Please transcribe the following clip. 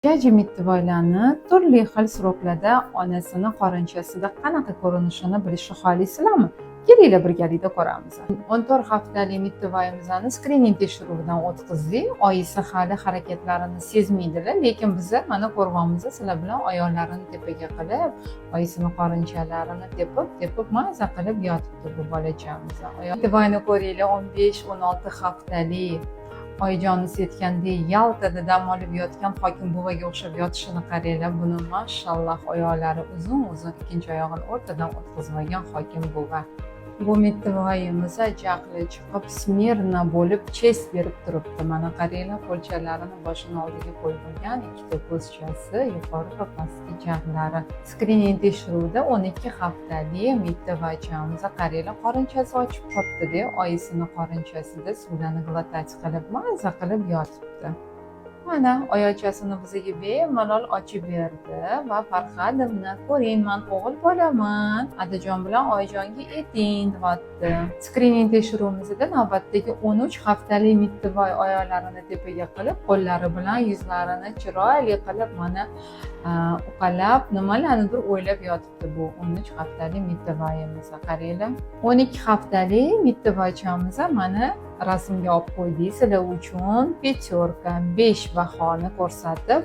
Jaji Mittivoylarni turli xil срок larda onasini qorinchasida qanaqa ko'rinishini bilishni xohlaysizlarmi? Kelinglar, birgalikda ko'ramiz. 14 haftalik Mittivoyimizni skrining tekshiruvidan o'tkazdik. Oyisi hali harakatlarini sezmaydilar, lekin biza mana ko'ryapmiz sizlar bilan, oyoqlarini tepaga qilib, oyisini qorinchalarini tepib, tepib maza qilib yotibdi bu bolachamiz. Mittivoyni ko'ringlar, 15-16 haftalik oyijoni aytgandek, Yaltada dam olib yotgan hokim buvaga o'xshab yotishini qaranglar buni. Mashalloh, oyoqlari uzun uzun, ikkinchi oyog'ini o'rtadan o'tkazib olgan hokim buva. Bu Mittivoyimiz jahli chiqib, смирно bo'lib, честь berib turibdi. Mana qaranglar, qo'lchalarini boshini oldiga qo'yib olgan, ikkita ko'zchasi yuqori va pastki jag'lari. Skrining tekshiruvida 12 haftalik Mittivachamiz, qaranglar, qorinchasi ochib qolibdida, oyisini qorinchasida suvlarni глотать qilib, maza qilib yotibdi. Mana oyoqchasini bizga bemalol ochib berdi va "Farhadovna, ko'ring, man o'g'il bolaman, adajon bilan oyijonga ayting", deyapti. Skrining tekshiruvimizda navbatdagi 13 haftalik Mittivoy oyoqlarini tepaga qilib, qo'llari bilan yuzlarini chiroyli qilib, mana uqalab, nimalarnidir o'ylab yotibdi bu 13 haftalik Mittivoyimiz, qaranglar. 12 haftalik Mittivoychamiz, mana rasmga olib qo'ydik sizlar uchun, пятёрка, 5 bahoni ko'rsatib.